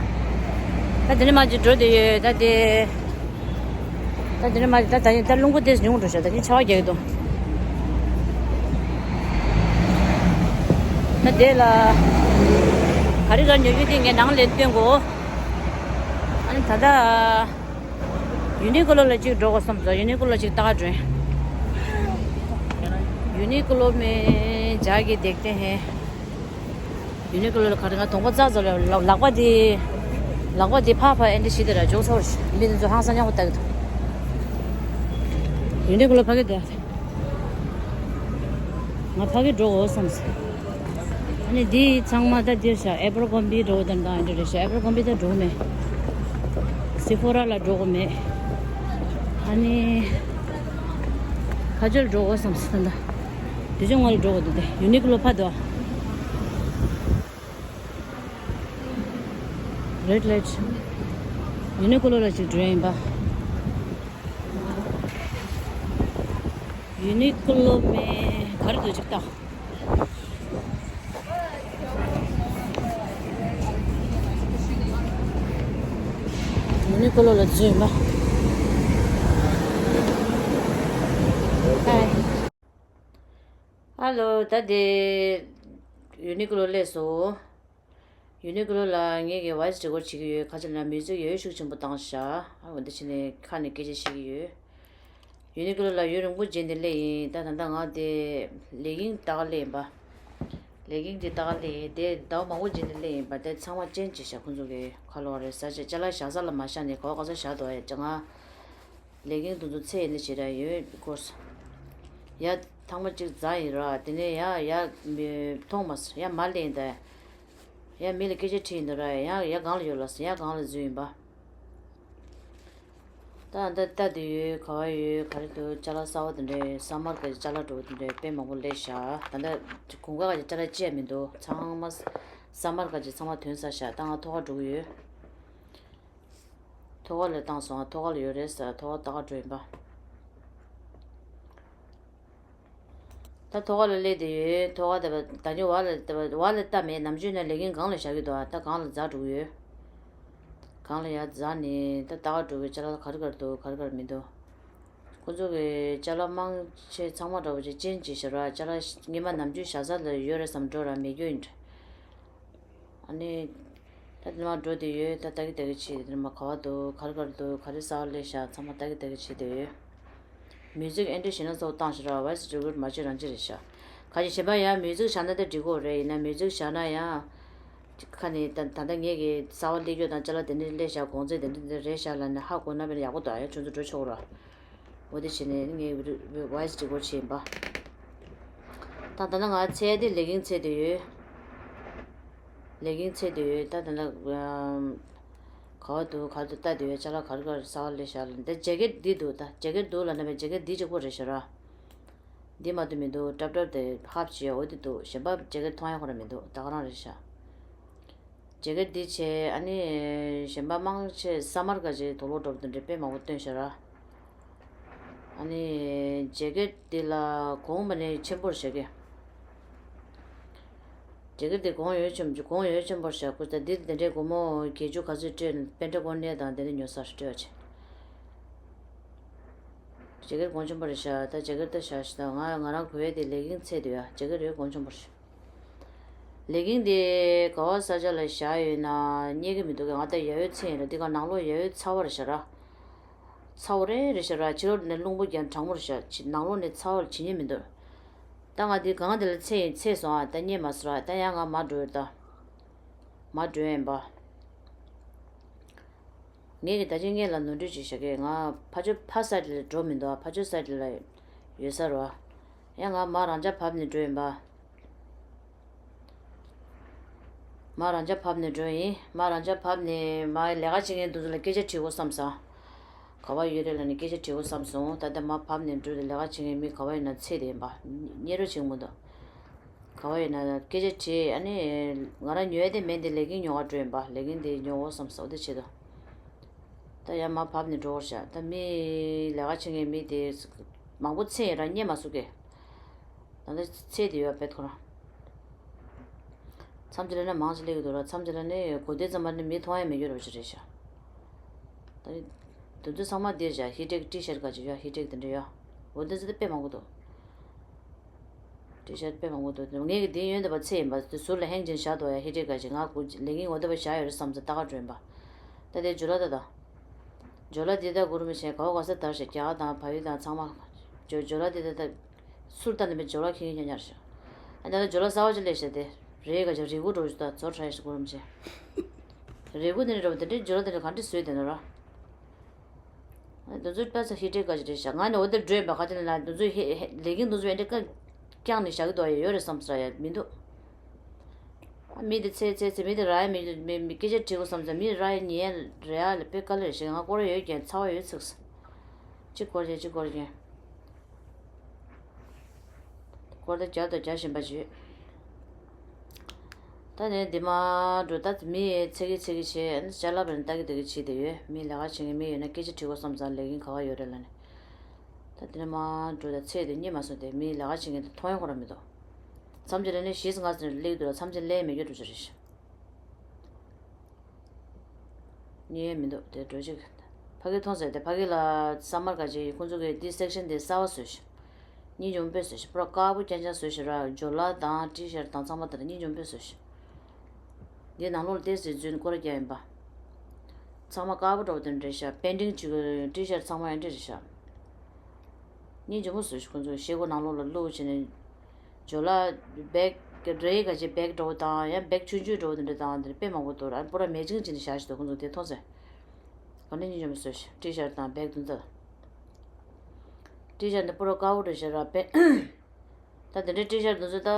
ད་འདི་ནི་མ་ཅིག་འགྲོ་བསྡད་ཡོད་ད་དེ། ད་དེ་ནས་མ་ད་ད་ད་རླུང་བུ་དེ་ཉུང་འགྲོ་ཤག་ད་ནི་ཆར་པ་རྒྱག་གི་འདུག་ད་དེ་ལ་ག་རེ་ག་རེ་ཉོ་རྒྱུ་དེ་ངས་ནང་ལ་སྟོན་དགོས། ཨ་ནི་ད་ད་ཡུ་ནི་ཀོ་ལོ་ལ་གཅིག་འགྲོ་དགོས་བསམ་སོང་། ཡུ་ནི་ཀོ་ལོ་གཅིག་ལྟ་ག་འགྲོ་ཡིན། ཡུ་ནི་ཀོ་ལོ་མེ་ཇ་གི་ལེགས་ཏེ་ཧེ། ཡུ་ནི་ཀོ་ལོ་ལ་ག་རེ་ང་གདོང་པ་ཙག་ཙག་ལ་ལག་ལག་པ་དེ། ལག་པ་དེ་ཕར་ཕར་ཨེ་འདྲ་ཞིག་དེ་ར་འཇོག་ཚར་བ་ཞིག་མི་དེ་ཚོ་ཧང་སང་ཉག་པོ་ལྟ་གི་འདུག་ཡུ་ནི་ཀོ་ལོ་ཕ་གི་དེ། ང་ཕ་གི་འགྲོ་དགོས་བསམ་སོང་། ཨ་ནི་དེ་ཚང་མ་ད་འདིར་ཤག་ཨེ་བར་ཀོམ་བི་འགྲོ་དགོས་དང་དང་ཨེ་འདྲ་རེད་ཤག་ཨེ་བར་ཀོམ་བི་ད་འགྲོ་གི་མེད། སི་ཕོ་ར་ལ་འགྲོ་གི་མེད། ཨ་ནི་ཁ་ཆོར་འགྲོ་དགོས་བསམ་སོང་ད། དེ་ཆུང་ང་ལ་འགྲོ་དགོས་འདུག་སྟེ་ཡུ་ནི་ཀོ་ལོ་ཕ་དོ། རེད་ལེད། ཡུ་ནི་ཀོ་ལོ་ལ་ཅིག་འགྲོ་ཡིན་པ། ཡུ་ནི་ཀོ་ལོ་མེ་ག་རེ་འདུག་ཅིག་ལྟ། ཡུ་ནི་ཀོ་ལོ་ལ་འཛུལ་ཡིན་པ། ཧ་ལོ། ད་དེ་ཡུ་ནི་ཀུ་ལོ་སླེབས་སོང་། ཡུ་ནི་ཀུ་ལོ་ལ་ངེད་ཀྱི་ཝོ་ཡི་སི་རི་ཀོཌ་བྱེད་ཀྱི་ཡོད། ཁ་ཅིག་ལ་མིའུ་ཛིག་ཡོད་ཤུགས་ཆེན་པོ་བཏང་ཤག་ཨ་འོ་འདི་བྱས་ནས་ཁ་ནས་སྐད་ཆ་བཤད་ཀྱི་ཡོད། ཡུ་ནི་ཀུ་ལོ་ལ་ཡུན་རིང་པོ་རྗེས་ནས་སླེབས་ཡིན། ད་ད་ལྟ་ང་དེ་ལེ་གིང་ལྟ་ག་སླེབས་ཡིན་པ། ལེ་གིང་དེ་ལྟ་ག་སླེབས་ཡིན། དེ་ཟླ་བ་མང་པོ་རྗེས་ནས་སླེབས་ཡིན་པ། དེ་ཚང་མ་ཅན་བྱས་ཤག་ཁོང་ཚོ་གི་ཁ་ལོ་རེད་ཟ་བྱས་ཅ་ལག་བཞག་ས་ལ་མ་བཞག་ནས་ག་བ་ག་ས་བཞག་འདུག་ཨ་ཡ་ཅ་ང་། ལས་འགན་དེ་ཚོ་ཚད་ཡིན་ན་ཞེ་དྲག་ཡོད་སྐོར། ཡ། ཐེངས་མ་གཅིག་རྫ་ཡིན་ར། དེ་ནས་ཡ་ཡ་མཐོང་མ་སོང་། ཡ་མར་སླེབས་ཡིན་ད། ཡ་མི་ལ་སྐད་ཆ་དྲིས་ཡིན་ད་ར། ཡ་ཡ་གང་ལ་ཡོད་ལབ་སོང་། ཡ་གང་ལ་འཛུལ་ཡིན་པ། ད་ད་ལྟ་དེ་ཡོད་ག་བ་ཡོད་ག་རེ་འདུག་ཅ་ལག་གསར་པ་དེ་འདྲས་ས་མར་ག་ཅིག་ཅ་ལག་འགྲོ་བ་དེ་འདྲས་དཔེ་མང་པོ་སླེབས་ཤག་ད་ལྟ་གོང་ཁ་ག་ཅིག་ཅ་ལག་ཅི་ཡང་མི་འདུག་ཚང་མ་ས་མར་ག་ཅིག་ཚང་མ་ཐོན་ཚར་ཤག་ད་ང་ཐོག་ཁར་འགྲོ་གི་ཡོད། ཐོག་ཁ་ལ་བཏང་སོང་། ཐོག་ཁ་ལ་ཡོད་རེད་ཟེར། ཐོག་ཁ་ལྟ་ག་འགྲོ་ཡིན་པ། ད་ཐོག་ཁ་ལ་སླེབས་བསྡད་ཡོད། ཐོག་ཁ་དེ་བ་ད་ཉོ་བ་ལ་དེ་བ་བ་ལ་ལྟ་མེད། ནམ་རྒྱུན་ན་ལས་འགན་སྒང་ལ་བཞག་གི་འདུག་ཨ་ད་སྒང་ལ་འཛེགས་འགྲོ་གི་ཡོད། སྒང་ལ་ཡར་འཛེགས་ནས་ད་ལྟ་ག་འགྲོ་གི་ཅ་ལག་ག་རེ་ག་རེ་འདུག་ག་རེ་ག་རེ་མི་འདུག་ཁོ་ཚོ་གི་ཅ་ལག་མང་ཆེ་ཚང་མ་འདྲ་བོ་ཅིག་ཅན་བྱས་ཤག་ར། ཅ་ལག་སྔོན་མ་ནམ་རྒྱུན་བཞག་ས་ལ་ཡོད་རེད་བསམ་འགྲོ་ར་མེད་རྒྱུ་ཡིན། ཨ་ནི། ད་དེ་མར་འགྲོ་བསྡད་ཡོད། ད་ལྟ་གི་ལྟ་གི་བྱས་དེ་མར་ག་བ་འདུག་ག་རེ་ག་རེ་འདུག་ག་རེ་གསར་པ་སླེབས་ཤག་ཚང་མ་ལྟ་གི་ལྟ་གི་བྱས་བསྡད་ཡོད། མིའུ་ཛིག་ཨེ་འདྲ་ཞེ་ན་ཚོགས་བཏང་ཤག་ར། ཝོ་ཡི་སི་རི་ཀོཌ་མ་བྱེད་རང་བྱེད་རེད་ཤག་ག་ཅིག་གཞན་པ་ཡང་མིའུ་ཛིག་བཞག་ན་ད་འགྲིག་གོ་རེད། ཡིན་ན་མིའུ་ཛིག་བཞག་ན་ཡང་། ཁ་ནས་ད་ད་ལྟ་ངེད་ཀྱི་གསར་པ་སླེབས་རྒྱུ་དང་ཅ་ལག་དེ་འདྲ་སླེབས་ཤག་གོང་ཚད་དེ་འདྲ་དེ་འདྲ་རེད་ཤག་ལབ་ནས་ཧ་གོ་ན་དཔེ་ཡག་པོ་འདུག་ཨ་ཡ་ཁྱོད་ཚོ་འགྲོ་ཆོག་ར། འོ་དེ་བྱས་ནས་ངས་ཝོ་ཡི་སི་རི་ཀོཌ་བྱས་ཡིན་པ། ད་ད་ལྟ་ང་ཚད་དེ་ལས་འགན་ཚད་དེ་ཡོད། ལས་འགན་ཚད་དེ་ཡོད། ད་ད་ལྟ་ག་བ་འདུག་ག་རེ་འདུག་ལྟ་དེ་ཡོད། ཅ་ལག་ག་རེ་ག་རེ་གསར་པ་སླེབས་ཤག་ལབ། འདི་ཇེ་ཀེཊ་འདི་འདུག་ད་ཇེ་ཀེཊ་འདུག་ལབ་ན་བས་ཇེ་ཀེཊ་འདི་གཅིག་པོ་རེད་ཤག་ར། འདི་མ་གཏོགས་མི་འདུག་ཀྲབ་ཀྲབ་དེ་ཧབ་བྱས་འོ་དེ་འདུག་གཞན་པ་ཇེ་ཀེཊ་མཐོང་ཡ་ཁོ་ར་མི་འདུག་ད་ག་རང་རེད་ཤག་ཇེ་ཀེཊ་འདི་བྱས། ཨ་ནི་གཞན་པ་མང་ཆེ་ས་མར་ག་ཅིག་དུག་ལོག་འགྲོ་བ་དེ་འདྲ་དཔེ་མང་པོ་བཏོན་ཤག་ར། ཨ་ནི་ཇེ་ཀེཊ་འདི་ལ་གོང་མ་ནས་ཆེན་པོར་བཞག་གི་ཇེ་ཀེཊ་འདི་གོང་ཡོད་ཆེན་གོང་ཡོད་ཆེན་པོར་བཞག་ཁུ་ད་འདི་དེ་འདྲའི་སྒོར་མོ་བརྒྱད་ཅུ་ག་ཚོད་སྤྲད་པེན་ཌྲ་གོན་ནས་དང་དེ་འདྲ་ཉོ་སར་སྤྲད་བྱས། ཇེ་ཀེཊ་གོང་ཆེན་པོ་རེད་ཤག་ད་ཇེ་ཀེཊ་ད་བཞག་ཤག་ད་ང་ང་རང་གོ་ཡས་དེ་ལས་འགན་ཚད་དེ་ཡ་ཇེ་ཀེཊ་རེད་གོང་ཆེན་པོ་རེད། ལས་འགན་དེ་ག་བ་ས་ཆ་ལ་བཞག་ཡོད་ན་རྙེད་ཀྱི་མི་འདུག་གས། ང་ད་ཡ་ཡོད་ཚད་ཡིན་ར། འདི་ག་ནང་ལོགས་ཡ་ཡོད་ཚ་བ་རེད་ཤག་ར། ཚ་བོ་རེ་རེད་ཤག་ར། ཕྱི་ལོགས་ནས་རླུང་བུ་རྒྱག་གྲང་མོ་རེད་ཤག་ཕྱི་ནང་ལོགས་ནས་ཚ་བ་ལ་བྱེད་ཉན་མི་འདུག་ད་ང་འདི་གང་དེ་ལ་ཚད་ཡིན་ཚད་སོང་ཨ། ད་རྙེད་མ་སོང་ར། ད་ཡང་ང་མར་འགྲོ་ཡོད་ད། མར་འགྲོ་ཡིན་པ། ངས་ཀྱི་ད་ཅི་ངས་ལ་ནོར་འཁྲུལ་ཅིག་བྱ་གི་ང་ཕ་ཆོས་ཕ་སའིཌ་ལ་འགྲོ་མི་འདུག་ཨ། ཕ་ཆོས་སའིཌ་ལ་ཡོད་ས་རེད་བ། ཡང་ང་མར་རང་འཇགས་བབས་ནས་འགྲོ་ཡིན་པ། མར་རང་འཇགས་བབས་ནས་འགྲོ་ཡིན། མར་རང་འཇགས་བབས་ནས་མར་ལས་ཀ་བྱེད་མཁན་དེ་ཚོ་ལ་སྐད་ཆ་དྲི་དགོས་བསམ་སོང་། ག་བ་ཡོད་རེད་ལབ་ནས་སྐད་ཆ་དྲི་དགོས་བསམ་སོང་། ད་ལྟ་མར་བབས་ནས་འགྲོ་དེ་ལས་ཀ་བྱེད་མཁན་མི་ག་བ་ཡོད་ན་འཚོལ་དེ་ཡིན་པ། རྙེད་རོགས་བྱེད་མི་འདུག་ག་བ་ཡོད་ན་སྐད་ཆ་དྲིས། ཨ་ནི་ང་རང་ཉོ་ཡ་དེ་མེད་འདི་ལས་ཀྱི་ཉོ་ག་འགྲོ་ཡིན་པ། ལས་ཀྱི་འདི་ཉོ་དགོས་བསམ་སོང་། དེ་བྱེད་དོ། ད་ཡར་མར་བབས་ནས་འགྲོ་བར་བྱ། ད་མི་ལས་ཀ་བྱེད་མཁན་མི་དེ་མང་པོ་འཚོལ་ཡིན་ར་རྙེད་མ་སོང་གས། ད་ལྟ་ཚད་དེ་ཡོད་པས་ཁོ་རང་། མཚམས་ཅིག་ལ་ནི་མང་ཆེ་སླེབས་ཀྱི་འདུག་ར། མཚམས་ཅིག་ལ་ནི་དགོས་འདོད་ཙམ་པ་ནི་མི་མཐོང་ཡ་མེད་རྒྱུ་རེད་པ་ཅིག་རེད་ཤག་ད་ནི་དུས་ཚོད་ཚང་མ་འདིར་བཞག་ཧི་ཊེག་ཊི་ཤར་ག་ཅིག་ཡོད། ཧི་ཊེག་དེ་འདྲ་ཡོད། འོ་འདི་ཚོ་དེ་དཔེ་མང་པོ་འདུག་ཊི་ཤར་དཔེ་མང་པོ་འདུག་ངས་ཀྱི་འདི་ཡོན་དེ་པ་ཚེ་ཡིན་པ་དེ་ཟུར་ལ་ཧེང་ཅིང་བཞག་འདུག་ཡ། ཧི་ཊེག་ག་ཅིག་ང་ཀུ་ལས་ཀྱི་འོ་འདི་པ་བཞག་ཡོད་རེད་བསམ་ཚེ་ལྟ་ག་འགྲོ་ཡིན་པ། ད་དེ་ཇོ་ལ་ད་ད། ཇོ་ལ་འདི་ད་གུ་རུ་མི་ཆེན་ག་བ་ག་ས་དར་ཞིག་རྒྱ་གར་དང་བལ་ཡུལ་དང་ཚང་མ། ཇོ་ཇོ་ལ་འདི་ད་ད། སུར་ལྟ་ནི་མི་ཇོ་ལ་ཁྱི་ངན་ཉག་ཉག་རེད་ཤག་ཨ་ད་ད་ཇོ་ལ་གསར་པ་ཅིག་སླེབས་ཤག་དེ། རེད་ག་ཅིག་རེ་སྒུག་འགྲོ་ཞིག་ད་ཚོར་ཧྲ་ཞིག་གུ་རུ་མི་ཆེན། རེ་སྒུག་དེ་འདྲ་འགྲོ་བ་དེ་འདྲའི་ཇོ་ལ་དེ་འདྲ་ག་འདྲ་བཟོས་དེ་ནོ་ར། དེ་ཚོའི་དཔེ་ཚོ་ཧི་ཊེག་ག་ཅིག་རེད་ཤག་ང་ནི་འོ་དེར་འགྲོས་པ་ཁ་ཅིག་ལ་དེ་ཚོའི་ཧེ་ཧེ་ལས་ཀྱི་དེ་ཚོ་ཨེ་འདྲ་ཀ་བཀྱགས་ནས་བཞག་གི་འདུག་ཡ་ཡོད་རེད་བསམ་ས་ཡ་མི་འདུག་ཨ་མི་དེ་ཚེ་ཚེ་ཚེ་མི་དེ་ར་ཡ་མི་མི་མི་སྐད་ཆ་དྲི་དགོས་བསམ་ས་མི་ར་ཡ་ཉན་རེད་ཡ་ལ་དཔེ་དཀའ་ལས་རེད་ཤག་ང་སྐོར་ཡོད་ཀྱང་ཚ་བ་ཡོད་ཚིགས་སོ། ཅི་སྐོར་ཀྱང་ཅི་སྐོར་ཀྱང་། སྐོར་དེ་རྒྱབ་དང་རྒྱག་བཞིན་པ་བྱོས། ད་ནི་འདི་མ་འགྲོ་ད་མི་ཚེ་གི་ཚེ་གི་བྱས་ཅ་ལག་བེད་ལྟ་གི་ལྟ་གི་བྱེད་དེ་ཡོད། མི་ལས་ཀ་བྱེད་མཁན་མི་ཡོད་ན་སྐད་ཆ་དྲི་དགོས་བསམ་ཙང་ལས་འགན་ག་བ་ཡོད་རེད་ལབ་ནས། ད་འདི་ནས་མ་འགྲོ་ད་ཚེ་དེ་རྙེད་མ་སོང་སྟེ་མི་ལས་ཀ་བྱེད་མཁན་དེ་མཐོང་ཡ་ཁོ་རང་མི་འདུག་མཚམས་ཅིག་ལ་ནི་ཞེས་ང་ཚོ་སླེབས་འདུག་ལ་མཚམས་ཅིག་སླེབས་མེད་རྒྱུ་འགྲོ་ཆ་རེད། རྙེད་ཡ་མི་འདུག་དེ་འགྲོ་ཅིག་ཕ་གི་མཐོང་ཟེར་ཏེ་ཕ་གི་ལ་ས་མར་ག་ཅིག་ཁོང་ཚོ་གི་འདི་སེག་ཤན་དེ་གསར་པ་བཟོས་ཤག་སྙིང་རྗེ་མོ་དཔེ་བཟོས་ཤག་པུ་ར་དཀར་པོ་རྐྱང་རྐྱང་བཟོས་ཤག་ར། ཇོ་ལ་དང་ཊི་ཤར་དང་ཚང་མ་ད་ལྟ་སྙིང་རྗེ་མོ་དཔེ་བཟོས་ཤག་འདི་ནང་ལོགས་ལ་ཏོག་ཙམ་རྫུན་སྐོར་རྒྱག་ཡིན་པ། ཚང་མ་དཀར་པོ་འདྲ་པོ་དེ་འདྲ་རེད་ཤག་པེན་ཊིང་བྱེད་དགོས། ཊི་ཤར་ཚང་མ་ཡང་འདྲ་རེད་ཤག་སྙིང་རྗེ་མོ་བཟོས་ཤག་ཁོང་ཚོས་ཤེལ་སྒོ་ནང་ལོགས་ལ་བླུགས་བྱས་ནས། ཇོ་ལ་བེག་རེ་ག་ཅིག་བེག་འདྲ་པོ་དང་ཡང་བེག་ཆུང་ཆུང་འདྲ་པོ་དེ་འདྲ་དང་དེ་འདྲ་དཔེ་མང་པོ་འདུག་ར། པུ་ར་མེ་ཅིང་བྱས་ནས་བཞག་ཤག་འདུག་ཁོང་ཚོས་དེ་མཐོང་ཚེ། ག་འདྲ་སྙིང་རྗེ་མོ་བཟོས་ཤག་ཊི་ཤར་དང་བེག་དེ་ཚོ། ཊི་ཤར་འདི་པུ་ར་དཀར་པོ་འདྲ་ཤག་ར་པེ། ད་དེ་འདྲའི་ཊི་ཤར་དེ་ཚོ་ད།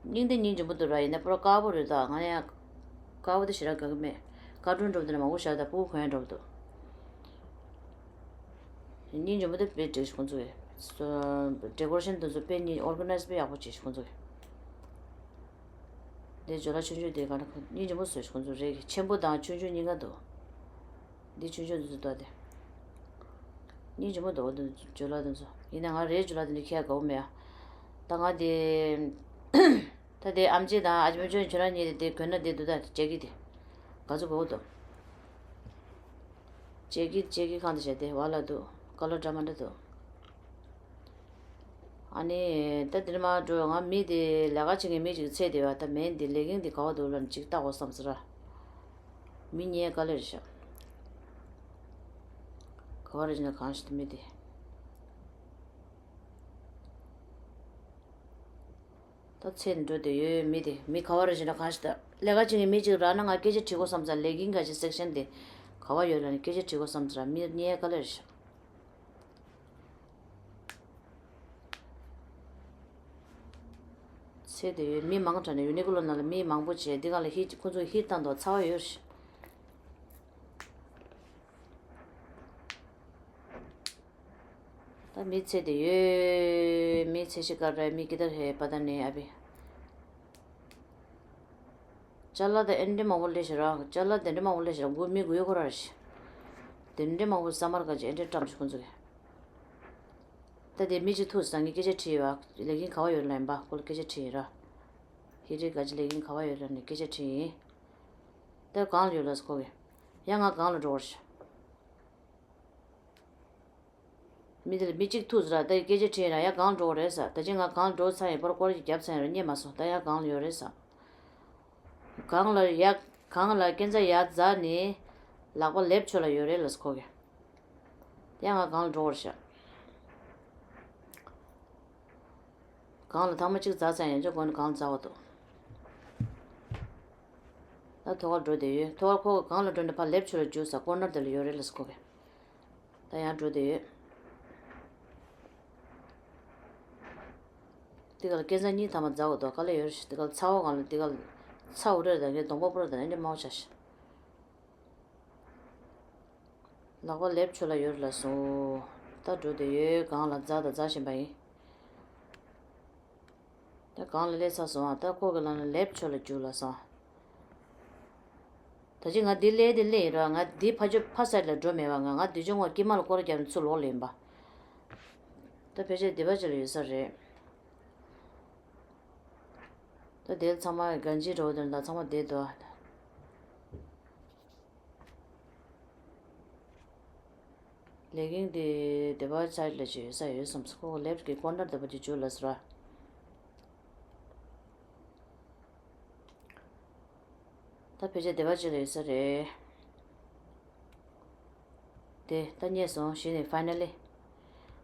སྙིང་དེ་སྙིང་རྗེ་མོ་འདུག་ར། ཡིན་ན་པུ་ར་དཀར་པོ་རེད། ད་ང་ཡང་དཀར་པོ་དེ་ཞེ་དྲག་དགའ་གི་མེད། ཀར་ཊུན་འདྲ་པོ་དེ་འདྲ་མང་པོ་བཞག་ད་སྤུ་གུ་གོན་ཡག་འདྲ་པོ་འདུག་སྙིང་རྗེ་མོ་དེ་དཔེ་འགྲིག་ཤག་ཁོང་ཚོ་གི། ཌེ་ཀོ་རེ་ཤན་དེ་ཚོ་དཔེ་སྙིང་ཨོར་ག་ནའི་ཛི་དཔེ་ཡག་པོ་བྱས་ཤག་ཁོང་ཚོ་གི། དེ་ཇོ་ལ་ཆུང་ཆུང་དེ་ག་འདྲ་སྙིང་རྗེ་མོ་བཟོས་ཤག་ཁོང་ཚོ་རེད། ཆེན་པོ་དང་ཆུང་ཆུང་གཉིས་ཀ་འདུག་འདི་ཆུང་ཆུང་འདི་ཚོ་ལྟོས་དེ། སྙིང་རྗེ་མོ་འདུག་འདི་ཇོ་ལ་འདི་ཚོ། ཡིན་ན་ང་རའི་ཇོ་ལ་འདི་འདྲ་ཁྱེར་དགའ་པོ་མེད་ཨ། ད་ང་དེ། ད་དེ་ཨམ་ཆི་དང་ཨ་ཅེ་མ་ཅོན་ཁྱོད་རང་གཉིས་དེ་དེ་གོན་ན་དེ་འདུག་ད་ཇེ་ཀི་དེ། ག་ཚོད་དགོས་འདུག་ཇེ་ཀི་ཇེ་ཀི་གང་དུ་བྱས་ཏེ་བ་ལ་འདུག་ཀ་ལོ་འདྲ་མ་འདྲ་འདུག་ཨ་ནི་ད་དེ་ནས་མར་འགྲོ། ང་མི་དེ་ལས་ཀ་བྱེད་མཁན་མི་ཅིག་འཚོལ་བསྡད་པ། ད་མི་འདི་ལས་ཀིང་འདི་ག་པར་འདུག་ལབ་ནས་ཅིག་ལྟ་དགོས་བསམ་ཟེར་ར། མི་རྙེད་དཀའ་ལས་རེད་ཤག་ག་པར་རེད་ཟེར་ན་གང་ཞིག་ཏུ་མི་དེ། ད་འཚོལ་ནས་འགྲོ་བསྡད་ཡོད་མི་དེ། མི་ག་པར་རེད་ཟེར་ན་གང་ཞིག་ད། ལས་ཀ་བྱེད་མཁན་མི་ཅིག་རག་ན་ང་སྐད་ཆ་དྲི་དགོས་བསམ་ཙང་ལས་ཀིང་ག་ཅིག་སེག་ཤན་དེ་ག་པར་ཡོད་ལབ་ནས་སྐད་ཆ་དྲི་དགོས་བསམ་ཙང་མི་རྙེད་དཀའ་ལས་རེད་ཤག་འཚོལ་བསྡད་ཡོད། མི་མང་དྲགས་ནས་ཡུ་ནི་ཀོ་ལོ་ནང་ལ་མི་མང་པོ་བྱས། འདི་ག་ལ་ཧིཊ་ཁོང་ཚོ་ཧིཊ་བཏང་འདུག་ཚ་བ་ཡོད་རེད། ད་མི་འཚོལ་བསྡད་ཡོད། མི་འཚོལ་ཤི་ཀ་རེད། མི་ཀི་དར་ཧེ་པ་ད་ནི་ཨ་བི། ཅ་ལག་དེ་ཨེ་འདྲ་མང་པོ་སླེབས་ཤག་ར། ཅ་ལག་དེ་འདྲ་མང་པོ་སླེབས་ཤག་ར། མགོ་མི་མགོའི་ཁོ་ར་ཤི། དེ་འདྲ་མང་པོ་ས་མར་ག་ཅིག་ཨེ་འདྲ་བཀྲམ་ཤག་ཁོང་ཚོ་གི། ད་དེ་མི་གཅིག་ཐུག་སང་གི་སྐད་ཆ་དྲིས་པ། ལས་ཀིང་ག་པར་ཡོད་ལབ་པ། ཁོ་ལ་སྐད་ཆ་དྲིས་ར། ཧི་ཏྲེ་ག་ཅིག་ལས་ཀིང་ག་པར་ཡོད་ལབ་ནས་སྐད་ཆ་དྲིས་ཡིན། ད་སྒང་ལ་ཡོད་ལབ་སོང་ཁོ་གི། ཡང་ང་སྒང་ལ་འགྲོ་བར་ཤི། མི་དེ་ལ་མི་གཅིག་ཐུག་ཟེར་ར། ད་སྐད་ཆ་དྲིས་ར་ཡ་གང་འགྲོ་རེད་ཟེར། ད་ཅི་ང་གང་འགྲོ་ཚར་ཡིན་པར་སྐོར་གྱི་རྒྱབ་ཚར་ཡིན་ར་རྙེད་མ་སོང་། ད་ཡ་གང་ལ་ཡོད་རེད་ཟེར། གང་ལ་ཡ་གང་ལ་སྐས་འཛེག་ཡར་འཛེགས་ནས་ལག་པ་ལེབ་ཕྱོགས་ལ་ཡོད་རེད་ལབ་སོང་ཁོ་གི། ཡ་ང་གང་ལ་འགྲོ་བར་ཤི། གང་ལ་ཐེངས་མ་གཅིག་འཛེགས་ཚར་ཡིན། ཅོ་གོན་གང་འཛེགས་པ་འདུག་ད་ཐོག་ཁར་འགྲོ་བསྡད་ཡོད། ཐོག་ཁར་ཁོ་གང་ལ་འགྲོ་ནས་ཕར་ལེབ་ཕྱོགས་ལ་རྒྱུགས་ས་ཀོར་ནར་དེ་ལ་ཡོད་རེད་ལབ་སོང་ཁོ་གི། ད་ཡང་འགྲོ་བསྡད་ཡོད། དེ་ག་ལ་སྐས་འཛེག་གཉིས་ཐེངས་མ་འཛེགས་པ་འདུག་ག་ལ་ཡོད་རེད། དེ་ག་ལ་ཚ་བ་གང་ལ་དེ་ག་ལ་ཚ་འུར་རེད། ད་ངས་གདོང་པ་པོ་ར་ད་ཨེ་འདྲ་དམར་པོ་ཆགས་ཤག་ལག་པ་ལེབ་ཕྱོགས་ལ་ཡོད་རེད་ལབ་སོང་། ད་འགྲོ་བསྡད་ཡོད། གང་ལ་འཛེགས་དང་འཛེགས་བཞིན་པ་ཡིན། ད་གང་ལ་སླེབས་ཚར་སོང་ཨ། ད་ཁོ་གི་ལམ་ལ་ལེབ་ཕྱོགས་ལ་རྒྱུགས་ལབ་སོང་། ད་ཅི་ང་འདི་སླེབས་དེ་སླེབས་ཡིན་ར། ང་འདི་ཕ་ཆོས་ཕ་སའིད་ལ་འགྲོ་མེད་པ། ང་ང་འདི་ཆོས་ངོ་དཀྱིལ་མ་ལ་སྐོར་རྒྱབ་ནས་ཚུར་ལོག་ལེ་ཡིན་པ། ད་ཕལ་ཆེར་སྡེ་པ་ཅིག་ལ་ཡོད་ས་རེད། ད་དེ་ཚང་མ་གན་ཇི་འགྲོ་དོན་དང་ཚང་མ་བསྡད་འདུག་ལས་ཀིང་དེ་སྡེ་པ་ཆ་ལ་ཅིག་ཡོད་ས་ཡོད་བསམ་སོང་། ཁོ་ལེབ་ཀི་ཀོར་ནར་སྡེ་པ་ཅིག་བཅུག་ལབ་སོང་ར། ད་ཕལ་ཆེར་སྡེ་པ་ཅིག་ལ་ཡོད་ས་རེད། དེ་ད་རྙེད་སོང་། གཞི་ནས་ཕའི་ནལ་ལི།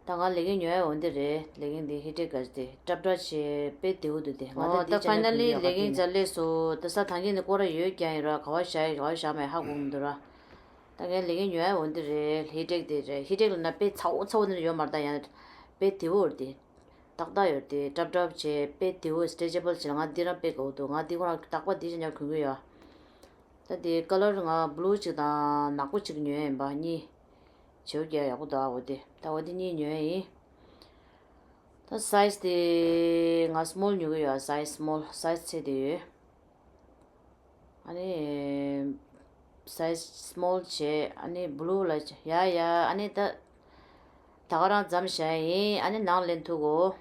ད་ང་ལས་ཀིང་ཉོ་ཡ་འོ་འདི་རེད། ལས་ཀིང་འདི་ཧི་ཊེག་ག་དེ་ཀྲབ་ཀྲབ་བྱས་དཔེ་བདེ་པོ་འདུག་དེ་ང་ད་འོ་འདི་ད་ཕའི་ནལ་ལི་ལས་ཀིང་ཅིག་སླེབས་སོང་། ད་ས་ཐང་གི་ནི་སྐོར་ར་ཡོད་ཀྱང་ཡིན་ར། ག་བ་བཞག་ཡིན་ག་བ་བཞག་མེད་ཧ་གོ་མི་འདུག་ར། ད་ངས་ལས་ཀིང་ཉོ་ཡ་འོ་འདི་རེད། ཧི་ཊེག་དེ་རེད། ཧི་ཊེག་ལབ་ན་དཔེ་ཚ་པོ་ཚ་པོ་འདི་ཡོད་མ་རེད། ད་ཡང་དཔེ་བདེ་པོ་རེད་དེ། ཏག་ཏག་ཡོད་དེ། ཀྲབ་ཀྲབ་བྱས་དཔེ་བདེ་པོ་སི་ཊེ་ཅེ་བལ་བྱས་ལ་ང་འདི་རང་དཔེ་དགའ་པོ་འདུག་ང་འདི་ཁོ་རང་རྟག་པར་འདི་ཅིག་ཉར་གོན་གི་ཡོད། ད་དེ་ཀ་ལར་ང་བླུ་ཅིག་དང་ནག་པོ་ཅིག་ཉོས་ཡིན་པ། གཉིས་བྱེའུ་རྒྱག་ཡག་པོ་འདུག་འོ་དེ་ད་འོ་དེ་གཉིས་ཉོས་ཡིན། ད་སའི་ཛི་དེ་ང་སི་མོལ་ཉོ་གི་ཡོད། སའི་ཛི་སི་མོལ། སའི་ཛི་འཚོལ་བསྡད་ཡོད། ཨ་ནི་སའི་ཛི་སི་མོལ་བྱས། ཨ་ནི་བླུ་ལ་ཡ་ཡ། ཨ་ནི་ད་ད་ག་རང་མཚམས་བཞག་ཡིན། ཨ་ནི་ནང་ལེན་ཐུབ་གོ།